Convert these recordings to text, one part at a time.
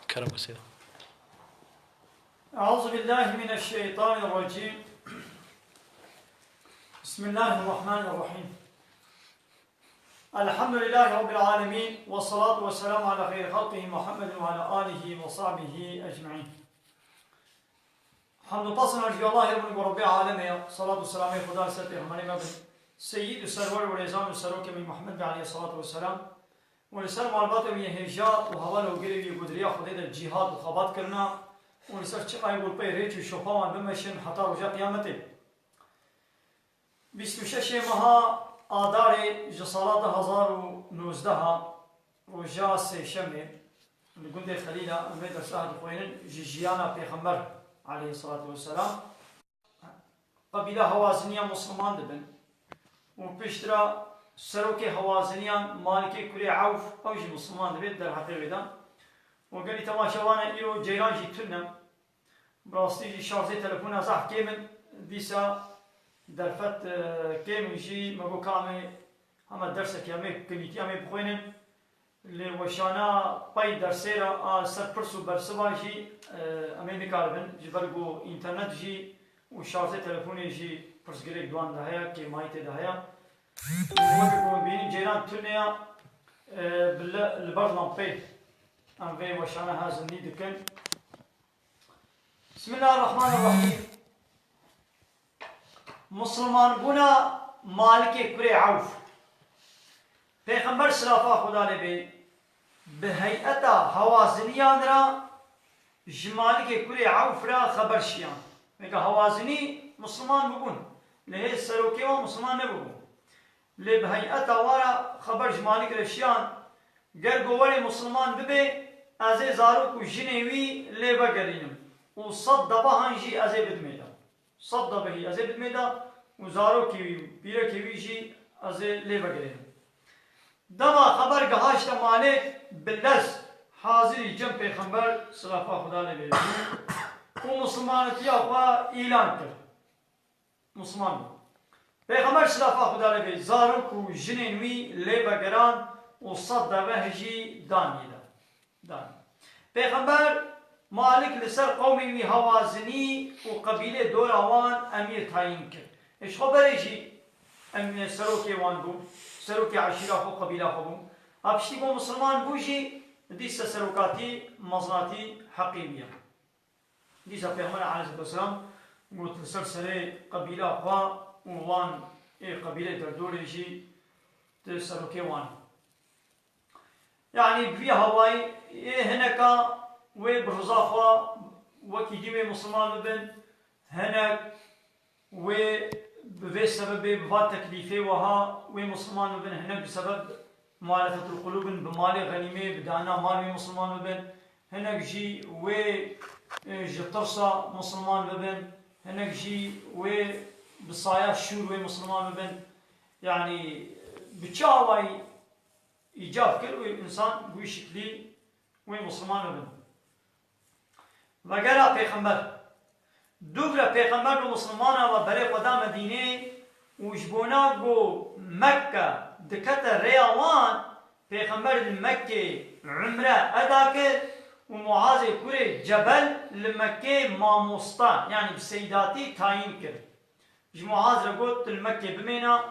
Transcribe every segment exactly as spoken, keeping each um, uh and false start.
Kerem wesîle. أعوذ بالله من الشيطان الرجيم. بسم الله الرحمن الرحيم. الحمد لله رب العالمين، والصلاة والسلام على خير خلقه محمد وعلى آله وصحبه أجمعين. Hamd û pes ji Allahê re bin ku Rebbê alemê ya. Salat û selamê Xuda li ser pêxemberê me bin. Seyyid û serwer û rêzan û serokê me Muhammed be aleyhissalatu vesselam. Û li ser malbatê wî yê hêja û heval û gelê wî yê ku di riya Xwedê de cîhad û xebat kirina û li ser çiqayê ku li pey rêç û şopa wan bimeşin heta roja qiyametê. Bîst û şeşê meha Adarê ji sala du hezar û nozdeh, roja sêşemê, li gundê Xelîla em vê dersa dixwînin ji jiyana Pêxember aleyhissalatu vesselam. Qebîla Hewaziniyan Musliman dibin û piştre serokê Hewaziniyan Malikê kurê Ewf, ew jî Musliman dibe derheqê wê de. Û gelî temaşevanên îro ceyran jî tune. Bi rastî jî şarjê telefona zehf kêm in, dîsa derfet, e, kêm in jî me got ka em ê hema dersekê em ê kinîtî em ê bixwînin. Lê weşana pey dersê re a ser pirs û bersiva jî, e, em ê nikaribin, ji ber ku înternet jî û şarjê telefonê jî pirsgirêk di wan de heye, kêmayî tê de heye. Weke ku em bînin ceyran tune ya, e, bi le-, li ber lampeyê em vê weşana he zindî dikin. Bismillahirrahmanirrahîm. Misilmanbûna Malikê kurê Ewf. Pêxember silafa Xuda lê bê, bi heyeta Hewaziniyan re ji Malikê kurê Ewf re xeber şiyan. Veke Hewazinî misilman bibûn, lê hê serokê wan misilman nebibû. Lê bi heyeta wa re xeber ji Malik re şiyan, ger ku werê misilman bibê, ez ê zarok û jinê wî lê vegerînim û sed devehan jî ez ê bidimê de. Sed devehî ez ê bidimê de û zarokê wî û pîrekê wî jî ez ê lê vegerînim. Dema xeber gihaşte Malik, bi lez hazirî cem Pêxember, silafa Xuda lê bê, bû û misilmanetiya xwe îlan kir. Misliman bû. Pêxember silafa Xuda lê bê, zarok û jinên wî lê vegeran û sed deveh jî dan wî de. Dan. Pêxember Malik li ser qewmê wî Hewazinî û qebîlê dora wan emîr tayîn kir. Ê ji xwe berê jî em, serokê wan bû, serokê eşîra xwe, qebîla xwe bû. A piştî ku misilman bû jî, dîsa serokatî, mezinatî heqê wî ye. Dîsa Pêxember aleyhisselatu vesselam got, li ser serê qebîla xwe û wan ê qebîlê derdorê jî tu serokê wan î. Yanî bi vî hawayî ê hineka wê bi riza xwe wekî dî wê misilman bibin, hinek wê bi vê sebebê, bi va teklîfê wiha wê misilman bibin, hinek bi sebeb mualefetul qulûb in, bi malê xenîmê, bi dana mal wê misilman bibin, hinek jî wê, e, ji tirsa misilman bibin, hinek jî wê bi saya şûr wê misilman bibin. Yanî bi çi awayî îcab kir wê însan bi wî şiklî wê misilman bibin. Vegera Pêxember. Dûv re Pêxember bi misilmana ve berê xwe da Medînê û ji bona ku Mekke dikete rêya wan, Pêxember li Mekkê umre eda kir û Muazê kurê Cebel li Mekkê mamosta, yanî bi seydatî tayîn kir. Ji Muaz re got, tu li Mekkê bimêne,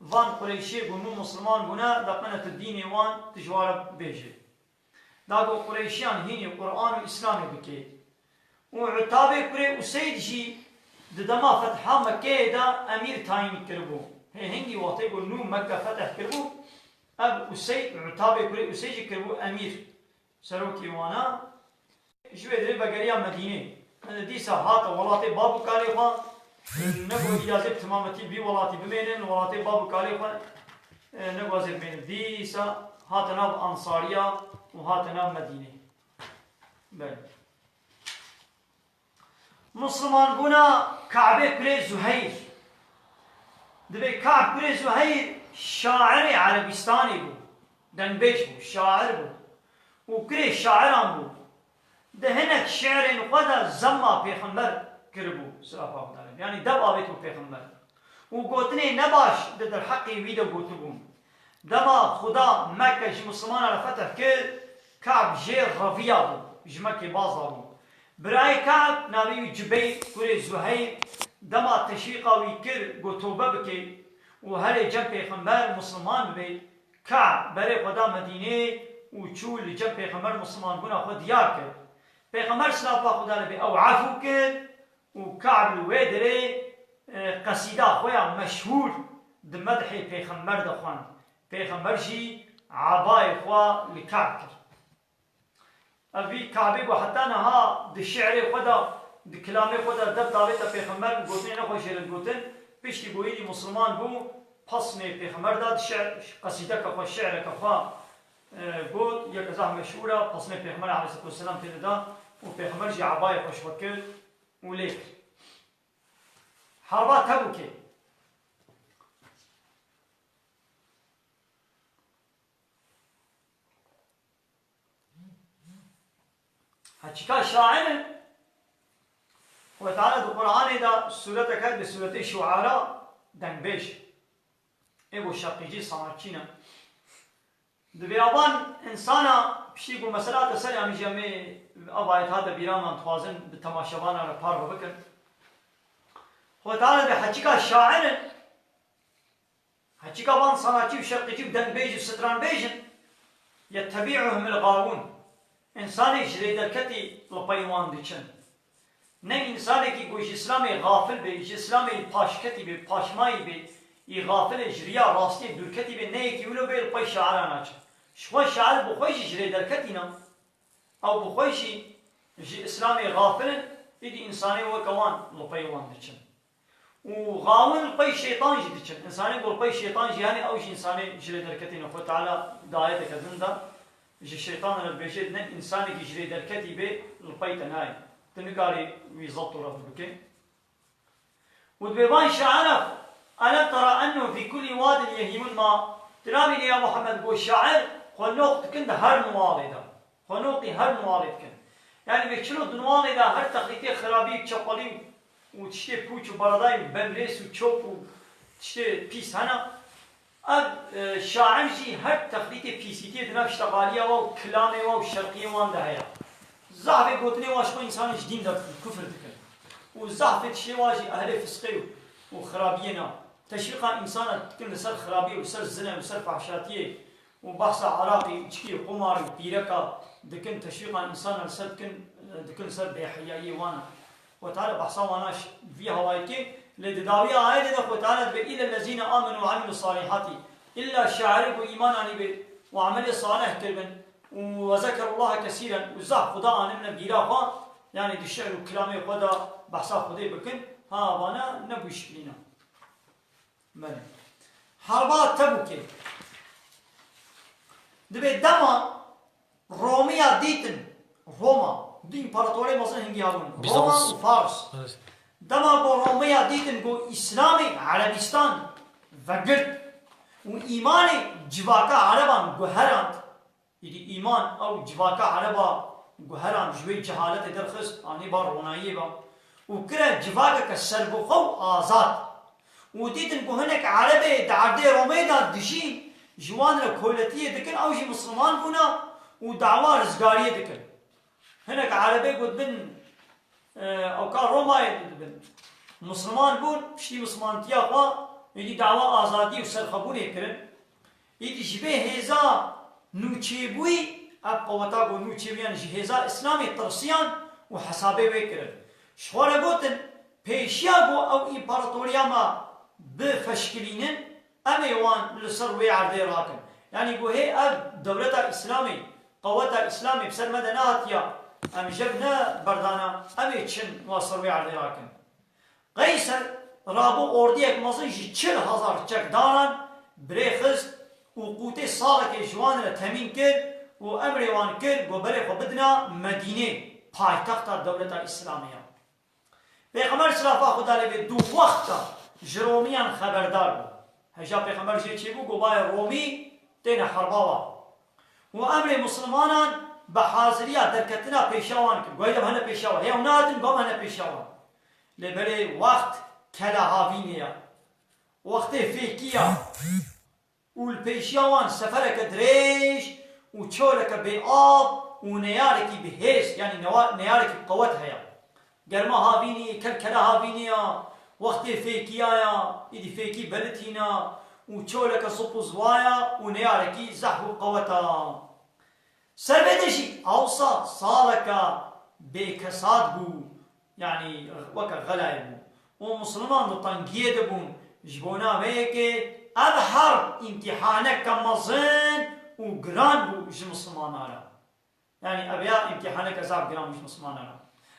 van Qureyşiyê ku nû misilman bûne, deqene tu dînê wan, tu ji wan re bêje. Da ku Qureyşiyan hînî Quran û Îslamê bike. Û Utabê kurê Useyd jî di dema fetha Mekkeyê de emîr tayîn kiribû. Hê hingî wextê ku nû Mekke fetih kiribû, ev Useyd, Utabê kurê Useyd jî kiribû emîr, serokê wana. Ji wê derê vegeriya Medînê. Dîsa hate welatê bab û kalê xwe. Ne ku îcazê bi timametî vî welatî bimênin, welatê bab û kalê xwe, e, ne ku ez ê bimênim. Dîsa hate nav Ansariya û hate nav Medînê. Belê. Misilmanbûna Kaebê kurê Zuheyr. Divê Kaeb kurê Zuheyr şairê Erebistanê bû. Dengbêj bû, şair bû. Û kurê şairan bû. Di hinek şiirên xwe de zemma Pêxember kiribû, silafa Xwedê lê be. Yanî dev avêt bû Pêxember. Û gotinê nebaş di derheqê wî de gotibûn. Dema Xuda Mekke ji misilmanan re fetih kir, Ka'b jê reviya bû. ji Mekkê baz dabû. Birayê Ka'b navê wî Cubeyr kurê Zuheyr dema teşwîqa wî kir, got, "Tobe bike û herê cem pêxember Musliman bibe." Ka'b berê xwe da Medînê û çû li cem pêxember Musliman bûna xwe diyar kir. Pêxember silafa Xweda li bê ew efû kir û Ka'b li wê derê, e, qesîda xwe ya meşhûr di medhê pêxember de xwend. Pêxember jî ebayê xwe li Ka'b kir. Ev vî Ka'bê ku heta niha di şi'rê xwe de, di kilamê xwe de dev davête pêxember û gotinê nexweş jê re digotin, piştî ku êdî Musliman bû, pesnê pêxember da di şi'r, qesîdeke xwe, şi'reke xwe, e, got, yek zehf meşhûr e, pesnê pêxember aleyhisselatu vesselam tê de da û pêxember jî ebayê xwe ji xwe kir û lê kir. Herba Tebûkê. Heçîka şair in. Xwedê Teala di Qur'anê de sûretek heye, bi sûretê Şuara, dengbêj. Ê bo şeqîcî, sanatçî ne. Divê avan insana piştî ku mesela te ser, yanî jî em ê avayê te hate bîran, em dixwazin bi temaşevana re parve bikin. Xwedê Teala divê heçîka şair in. Heçîka van sanatçî û şerqîcî û dengbêj û stranbêj in, yetebî'uhumul gawûn. Însanê ji rêderketî li pey wan diçin. Ne însanekî ku ji Îslamê gafil be, ji Îslamê paşketî be, paşmayî be, î gafilê ji riya rastiyê dûrketî be, ne yekî wilo bê li pey şaira naçe. Ji xwe şair bi xwe jî ji rêderketî ne. Ew bi xwe jî ji Îslamê gafil in, îdî însanê weke wan li pey wan diçin. Û gawin li pey şeytan jî diçin. Însanê ku li pey şeytan jî, yanî ew jî însanê ji rê derketî ne. Xwedê Teala di ayeteke din de ji şeytan re dibêje, ne însanekî ji rê derketî bê li pey te nayê. Tu nikarî wî zebt û rev bikî. Û dibê van şaira, "Elem tera ennehu fî kullî wadin yehîmun ma." Tu nabînî ya Muhammed, got şair, xwe noq dikin di her niwalê de. Xwe noqî her niwalê dikin. Yanî vê çilo di niwalê de her texlîtê xirabî û çepelî û, û tiştê pûç û beredayî û bemrês û çop û tiştê pîs hene. Ev, e, şair jî her texlîtê pîsîtiyê di nav ştexaliya wa û kilamê wa û şerqiyê wan de heye. Zehfê gotinê wa ji xwe însanê ji dîn derdikin, kufr dikin. Û zehfê tiştê wa jî ehlê fisqê û, û xirabiyê ne. Teşwîqa însana dikin li ser xirabiyê û li ser zina û li ser fahşatiyê û behsa eraqî, içkî, qumarî û pîreka dikin, teşwîqa însana li ser dikin, dikin li ser bêheyayiyê wan e. Xwedê Teala behsa wana ji vî hawayê dike, lê di dawiya ayetê de Xwedê Teala dibê, "Îllellezîne amenû ve amilus salîhatî." Îlla şairê ku îman anîbê û emelê salih kiribin û "ve zekerullahe kesîren" û zehf Xuda anibine bîra xwe, yanî di şi'r û kilamê xwe de behsa Xwedê bikin, ha vana ne bû şiklî ne. Belê. Herba Tebûkê. Dibê dema Romiya dîtin, Roma, du împaratorê mezin hingî hebûn. Roma Bizans. Û Fars. Evet. Dema ku Romiya dîtin ku Îslamê Erebîstan vegirt û îmanê civaka Ereban guherand, Îdî îman ew civaka ereba guheran ji wê cehaletê derxist, anî ba ronayiyê ba û kire civakeke serbixwe û azad. Û dîtin ku hinek erebê di erdê Romê de dijîn, ji wan re koletiyê dikin, ew jî misliman bûne û dawa rizgariyê dikin. Hinek erebê ku dibin, e, ewka Romayê dibin, misliman bûn, piştî mislimantiya xwe, êdî dawa azadî û serxwebûnê kirin. Êdî ji vê hêza nûçêbûyî, ev qeweta ku nûçêbûyan ji hêza Îslamê tirsiyan û hesabê wê kirin. Ji xwe re gotin, pêşiya ku ew împaratoriya me bifeşkilînin, em ê wan li ser wê erdê rakin. Yanî ku hê ev dewleta Îslamê, qeweta Îslamê bi ser me de nehatiya, em ji hev ne berdana, em ê çin wan ser wê erdê rakin. Qeyser rabû ordiyek mezin ji çil hezar çekdaran bi rê xist û qûtê salekê ji wan re temîn kir û emrê wan kir ku berê xwe bidina Medînê, paytexta dewleta Îslamê ya. Pêxember silafa Xwedê lê bê du wext de ji Romiyan xeberdar bû. Heja Pêxember jê çêbû ku bayê Romî têne herba wan. Û emrê mislimanan bi haziriya derketina pêşiya wan kir. Guhê de hene pêşiya wan. Hê ew nehatin, guh hene pêşiya wan. Lê belê wext kelehavînê ya. Wextê fêkî ya. Û li pêşiya wan sefereke dirêj û çoleke bê av û neyarekî bi hêz, yanî newa-, neyarekî bi qewet heye. Germa havînî, kelkele havînî ya, wextê fêkiya ya, îdî fêkî belitîna û çoleke zop û ziwa ya û neyarekî zehf û qewet a. Ser vê de jî ewsa saleke bêkesad bû, yanî weke xelayê bû. Û Misliman di tengiyê de bûn. Ji bona vê yekê ev herb îmtîhaneke mezin û giran bû ji Mislimana re. Yanî ev ya îmtîhaneke zaf giran bû ji Mislimana re.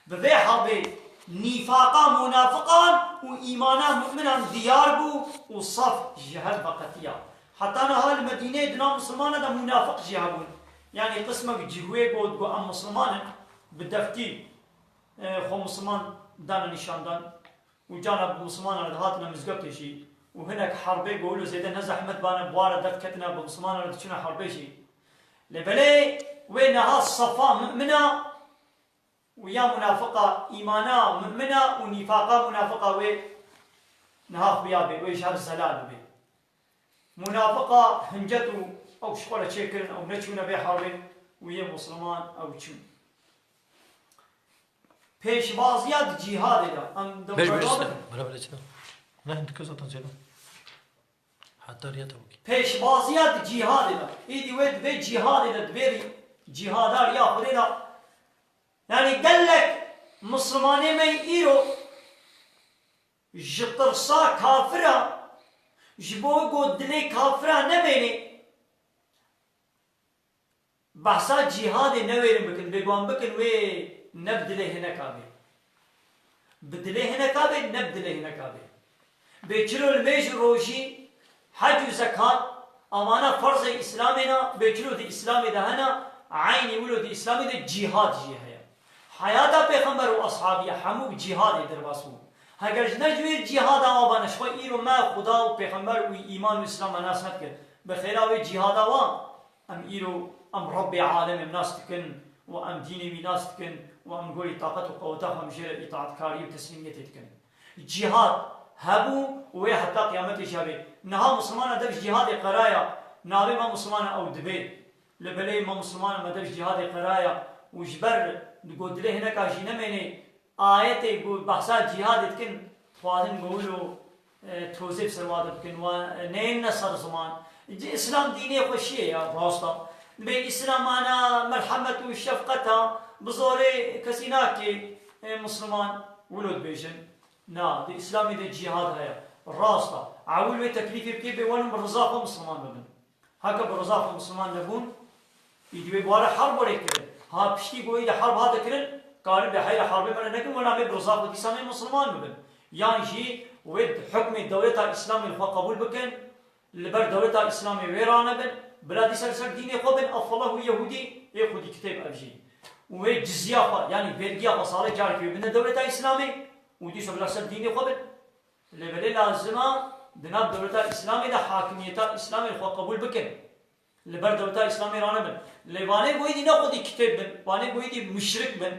Bi vê herbê nîfaqa munafiqan û îmana mu'minan diyar bû û sef ji hev veqetiya. Heta niha li Medîneyê di nav Mislimana de munafiq jî hebûn. Yanî qismek cihûyê got, got, em Misliman in, bi deftî, e, xwe Misliman dane nîşandan. Û carna bi Mislimanan re dihatine mizgeftê jî. Û hinek herbê got wilo zêde ne zehmet bane, bi wan re def ketine, bi Mislimanan re diçûne herbê jî. Lê belê wê niha sefa mu'mina û ya munafiqa, îmana mu'mina û nîfaqa munafiqa wê niha xuya bê, wê ji hev zelal bibe. Munafiqa hincet û ew ji xwe re çêkirin, ew neçûne vê herbê û yê Misliman ew çûn. Pêşbaziya di cîhadê de. Em Beş beş. Beraber. Beraber çi? Ne, hindike zaten zêde. Hatta riya tavukî. Pêşbaziya di cîhadê de. Îdî wê di vê cîhadê de, di vê rî-, cîhada riya Xwedê de. Yanî gelek Mislimanê me îro ji tirsa kafira, ji bo ku dilê kafira nemênê, behsa cîhadê newêrin bikin, bêguman bikin wê ne bi dilê hineka bê. Bi dilê hineka bê, ne bi dilê hineka bê. Bê çilo nimêj û rojî, hec û zekat, amana ferzê Îslamê ne, bê çilo di Îslamê de hene, eynî wilo di Îslamê de cîhad jî heye. Heyata Pêxember û ashabî hemû bi cîhadê derbas bû. Heger ji ne ji wê cîhada ava ne, ji xwe îro me Xuda û Pêxember û îman û Îslam me nas nedikir. Bi xêra wê cîhada wa, em îro, em Rebbê Alemê nas dikin û em dînê wî nas dikin û em gorî taqet û qeweta xwe em jê re îtaetkarî û teslîmiyetê dikin. Cîhad hebû û wê heta qiyametê jî hebê. Niha Mislimana dev ji cîhadê qeraya, navê me Mislimana ew dibê. Li belê me Mislimana me dev ji cîhadê qeraya û ji ber ku dilê hineka jî nemênê, ayetê ku behsa cîhadê dikin, dixwazin ku wilo, e, tozê bi ser wa de bikin, wa, e, neyêne ser ziman. Ci Îslam dînê xweşiyê ya, rast e. Dibê Îslam mana merhemet û şefqet e, bi zorê kesî nake, e, Misliman wilo dibêjin. Na, di Îslamê de cîhad heye. Rast e. Ewil wê teklîfê bike bê welin bi riza xwe Misliman bibin. Heke bi riza xwe Misliman nebûn, îdî wê bi wan re herb were kirin. Ha piştî ku îdî herb hate kirin, karin bê heyra herbê me re nekin, wela em ê bi riza xwe dîsa em ê Misliman bibin. Yan jî wê hukmê dewleta Îslamê li xwe qebûl bikin, li ber dewleta Îslamê wê ranebin, bila dîsa li ser dînê xwe bin, ev feleh û Yehûdî, ê xwedî kitêb ev jî. Û wê cizya xwe, yanî vergiya xwe salê carekê wê bidine dewleta Îslamê û dîsa bila ser dînê xwe bin. Lê belê lazim e di nav dewleta Îslamê de hakimiyeta Îslamê li xwe qebûl bikin. Li ber dewleta Îslamê ranebin. Lê vanê ku êdî ne xwedî kitêb bin, vanê ku êdî muşrik bin,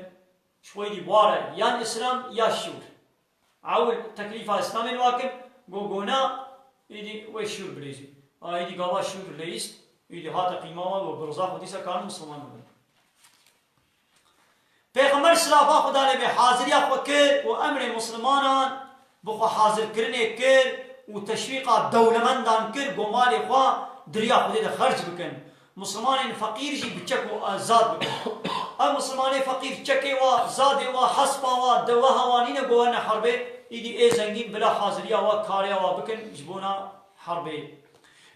ji xwe êdî ware yan Îslam ya şûr. Ewil teklîfa Îslamê li wa kir, go gona êdî wê şûr bilêzî. A êdî gava şûr leyîst, êdî hate qîma wan û bi riza xwe dîsa karin Misliman bibin. Pêxember silafa Xuda lê bê haziriya xwe kir û emrê Mislimanan bi xwe hazirkirinê kir û teşwîqa dewlemendan kir ku malê xwe di riya Xwedê de xerc bikin. Mislimanên feqîr jî bi çek û zad bikin. Ev Mislimanê feqîr çekê wa, zadê wa, hespa wa, deweha wa nîne ku werne herbê, îdî ê zengîn bila haziriya wa, kariya wa bikin ji bona herbê.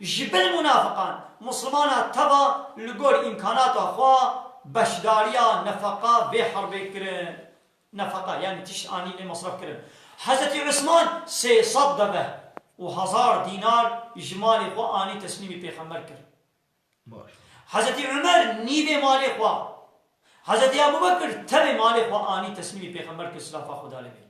Ji bil munafiqan, Mislimana teva li gor îmkanata xwe beşdariya nefeqa vê herbê kirin. Nefeqa, yanî tişt anî lê mesref kirin. Hezretî Usman sê sed deve û hezar dînar ji malê xwe anî teslîmî Pêxember kir. Baş. Hezretî Umer nîvê malê xwe, Hezretî Ebû Bekir tevê malê xwe anî teslîmî Pêxember kir, silafa Xuda lê bê.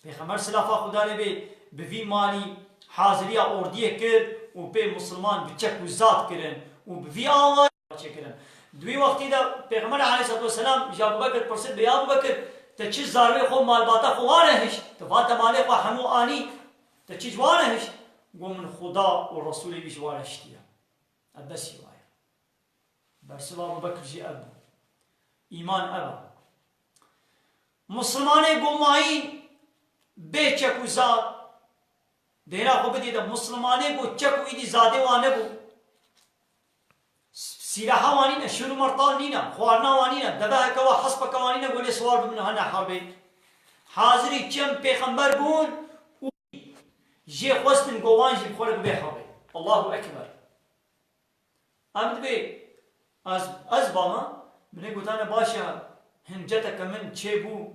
Pêxember silafa Xuda lê bê bi vî malî haziriya ordiyê kir û pê Misliman bi çek û zad kirin û bi vî awayî çêkirin. Di wî wextî de Pêxember aleyhisselatu vesselam ji Ebû Bekir pirsit, bê ya Ebû Bekir, te çi zarwê xwe, malbata xwe wan re hişt? Te va te malê xwe hemû anî, te çi ji wan re hişt? Got, min Xuda û Resûlê wî ji wan re hiştiye. Ev besî wa ye. Bersiva Ebû Bekir jî ev bû. Îman ev e. Muslimanê ku mayîn bê çek û zad, dêna xwe bidî de, Muslimanê ku çek û îdî zadê wan nebû, s-, sîlaha wan nîne, şûr û mertal nîne, xwarina wan nîne, deveheke wa, hespeke wan nîne, ku lê siwar bibin hene herbê. Hazirî çend pêxember bûn û jê xwestin ku wan jî bi xwe re bibê herbê. Allahu Ekber. Em dibê ez, ez bama, binê gotane, baş e, hinceteke min çêbû,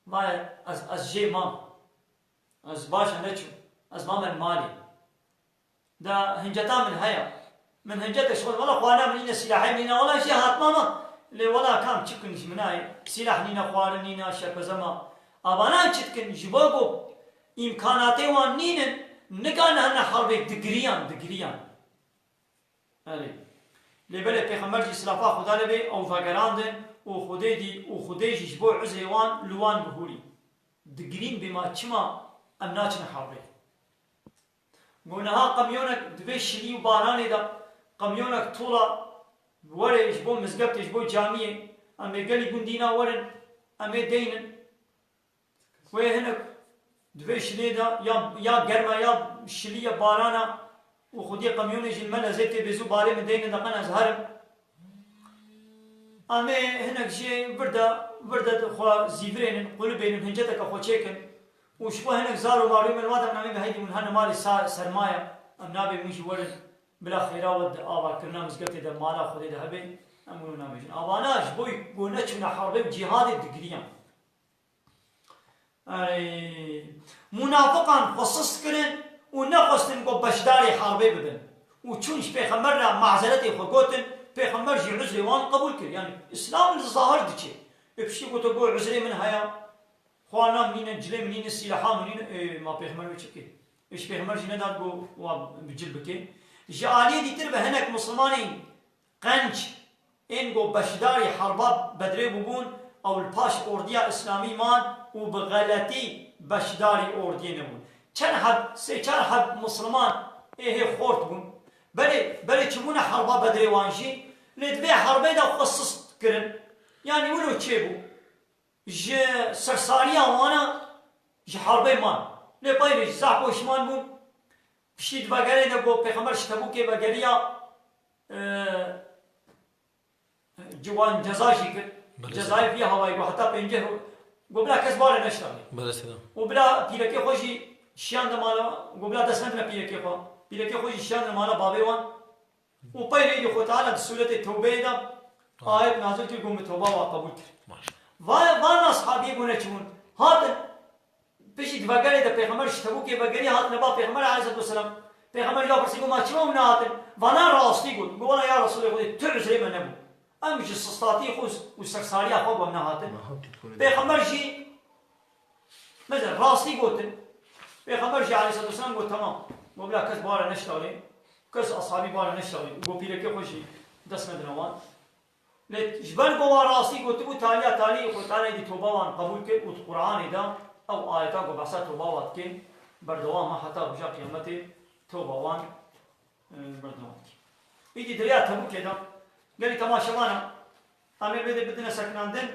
ma ez, ez jê mam. Ez baş e neçûm. Ez mame li malê. Da hinceta min heye. Min hincetek ji xwe, wela xwarina min nîne, sîlahê min nîne, wela jê hatma me. Lê wela kam çi bikin ji min nayê. Sîlah nîne, xwarin nîne, şerpeze ma. Avanan çi dikin? Ji bo ku îmkanatê wan nînin, nikane hene herbê, digiriyan, digiriyan. Erê. Lê belê Pêxember jî, silafa Xuda lê bê, ew vegerandin û Xwedê dî û Xwedê jî ji bo uzrê wan li wan bihûrî. Digirîn bê ma çima em naçine herbê. Got niha qemyonek di vê şilî û baranê de, qemyonek tola were ji bo mizgeftê, ji bo camiyê, em ê gelî gundîna werin, em ê deynin. Wê hinek di vê şilê de ya, ya germa ya şilî ya barana û xwediyê qemyonê jî li me nezê tê bêzû balê min deynin de qen ez herim. Em ê hinek jê vir de, vir de xwe zîvirênin, qulibênin, hinceteke xwe çêkin û ji xwe hinek zar û marûyê min wa de em ê bi heydî hûn hene malê sa-, sermaye, em nabê hûn jî werin bila xêra we di ava kirina mizgeftê de, mala Xwedê de hebe, em wilo nabêjin. Avana ji bo ku neçûne herbê û cîhadê digiriyan. Erê, munafiqan xwe sist kirin û nexwestin ku beşdarê herbê bibin. Û çûn ji Pêxember re mazeretê xwe gotin, Pêxember jî uzrê wan qebûl kir. Yani Îslam li zahir diçe. Ê piştî goto, got, uzrê min heye, xwarina min nîne, cilê min nîne, sîlaha min nîne. Ê, ma Pêxember wê çi bike? Ê, ji Pêxember jî nedat ku wa bi cil bike. Ji aliyê dîtir ve hinek Mislimanên qenc ên ku beşdarî herba Bedrê bûbûn, ew li paş ordiya Îslamî man û bi xeletî beşdarî ordiyê nebûn. Çend heb, sê çar heb Misliman ê hê xort bûn. Belê, belê çibûne herba Bedrê wan jî, lê di vê herbê de xwe sist kirin. Yanî wilo çêbû. Ji sersariya wana ji herbê man. Lê payrê jî zehf poşman bûn. Piştî di vegerê de ku Pêxember ji Tebûkê vegeriya, e, ci-, wan ceza jî kir. Belê. Cezayê vî hawayî ku heta pêncî ro-, ku bila kes bare neştexlê. Belê selam. Û bila pîrekê xwe jî şiyandine mala, ku bila dest nedine pîrekê xwe. Pîrekê xwe jî şiyandine mala bavê wan. Û peyrê jî Xwe Teala di Sûretê Tewbeyê de ayet nazil kir, got, min tewba wa qebûl kir. Maşallah. Va, van ashabiyê ku neçûn, hatin, piştî di vegerê de Pêxember ji Tebûkê vegerî, hatine ba Pêxember aleyhisselatu vesselam. Pêxember ya pirsî, got, ma çima hûn nehatin? Vana rastî got. Got, wela ya Resulê Xwedê, tu uzrê me nebû. Em ji sistatî xwe û sersariya xwe got nehatin. Pêxember jî Mesela rastî gotin. Pêxember jî aleyhisselatu vesselam got, temam. Got, bila kes bare neştexlê. Kes ashabî bare neştexlê. Got, pîrekê xwe jî dest nedine wan. Lê ji ber ku wan rastî gotibû, taliya talî Xwe Teala êdî toba wan qebûl kir û di Qur'anê de ew ayeta ku behsa toba wan dikin, berdewam e heta roja qiyametê toba wan, e, berdewam dikin. Êdî di rêya Tebûkê de gelî temaşevana em ê vê de bidine sekinandin.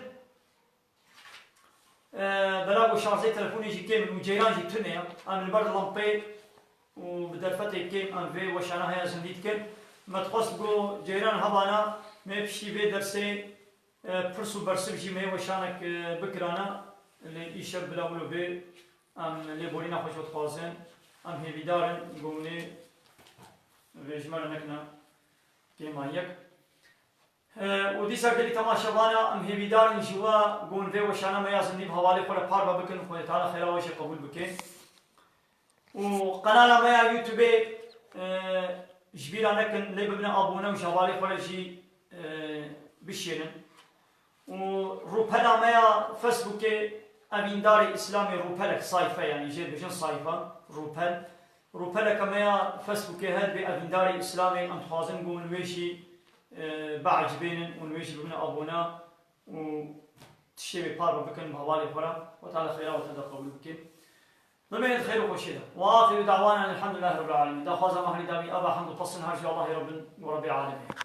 E, bela ku şarjê telefonê jî kêm in û ceyran jî tune ye. Em li ber lempê û bi derfetê kêm em vê weşana heya zindî dikin. Me dixwest ku ceyran hebana me piştî vê dersê, e, pirs û bersiv jî me weşanek, e, bikirana. Lê îşev bila wilo bê em lêborîna xwe ji we dixwazin. Em hêvîdar in ku hûn ê vê ji me re nekine kêma yek. E, û dîsa gelî temaşevana, em hêvîdar in ji we ku hûn vê weşana me ya zindî bi hevalê xwe re parve bikin û Xwedê Teala xêra we jê qebûl bike. Û qenala me ya YouTubeê, e, ji bîra nekin, lê bibine abone û ji hevalê xwe re jî, e, bişêrin. Û rûpela me ya Facebookê, Evîndarê Îslamê Rûpelek, sayfe, yanî jê dibêjin sayfa, rûpel. Rûpeleke me ya Facebookê heye, dibê Evîndarê Îslamê, em dixwazin ku hûn wê jî, e, biecibênin û hûn wê jî bibine abone û tiştê wê parve bikin bi hevalê xwe re. Xwedê Teala xêra we tê de qebûl bike. Bimînin di xêr û xweşiyê de. Ve axiru da'wana elhamdülillahi rabbil alemin. Daxwaza me herî dawî ev e, hemd û pestin her ji Allahê Rabbin û Rabbê alemê.